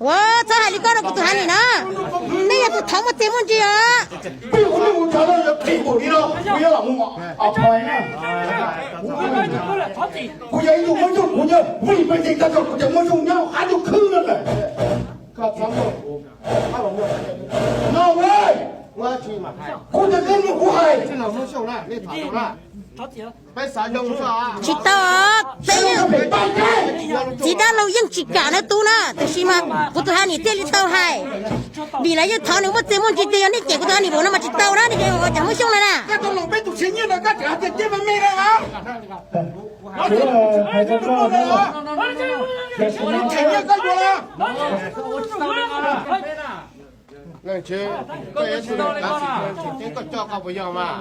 Ua, txhob hais li koj rau kuv tus Hanis na. Nej yog tus thov muaj txiaj muaj ntsig os. Kuv yog ib tug Hmoob Xyooj, kuv nyob vim peb tseem tag tso kuv cov Hmoob Xyooj nyob qab tus khwb no lawm. Kuv cov koj mloog kuv hais. Tsis tau, txiv dab laug yeej tsis kam na tub na, tiam sis mas kuv tus Hanis thiaj li tau hais, vim lawv yeej thov nws muaj txiaj muaj ntsig tias yog nej cem kuv tus Hanis npaum no mas tsis tau na, nej cov Hmoob Xyooj no na. Leej txiv, koj yuav tsis ceeb koj coj koj puas yog mas?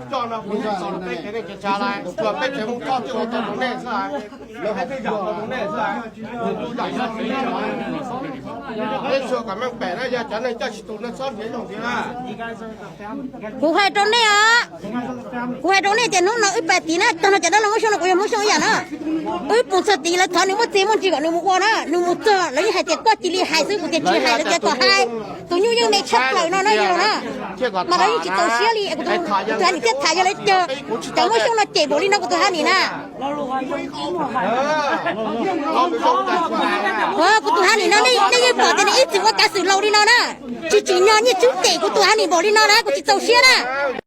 Coj no kuv yeej txog peb cov neej cov tsav lawm, tsuas peb tsev Hmoob Thoj thiaj ua tau rau nej xwb. Lawv hais tias yog rau nej xwb. Peb tsuas kom meej pem na, yog cov neeg coj tsis tus no txhob nrhiav zoo ntxiv na. Kuv hais rau nej os, kuv hais rau nej tias hnub no wb pais tid na, tag no cov dab laug Hmoob Xyooj no kuv yog Hmoob Xyooj ib yam na. Wb pus txog tid lawv thov nws muaj txiaj muaj ntsig kom nws mus ua na, nws mus txog lawv yeej hais tias koj cia li hais xwb, kuv tias tsis hais, lawv tias kom hais. Tus nyuj yeej me tshaj plaws no na yog na. Mas lawv yeej tsis txaus siab li, kuv tus Hanis thiaj tham yog lawv cov, cov Hmoob Xyooj no cem npaum li no kuv tus Hanis na. Kuv tus Hanis no nej yeej pom tias nws ib txwm ua kav xwm laus li no na, tsis tsim nyog nyiaj tswb cem kuv tus Hanis npaum li no na, kuv tsis txaus siab na.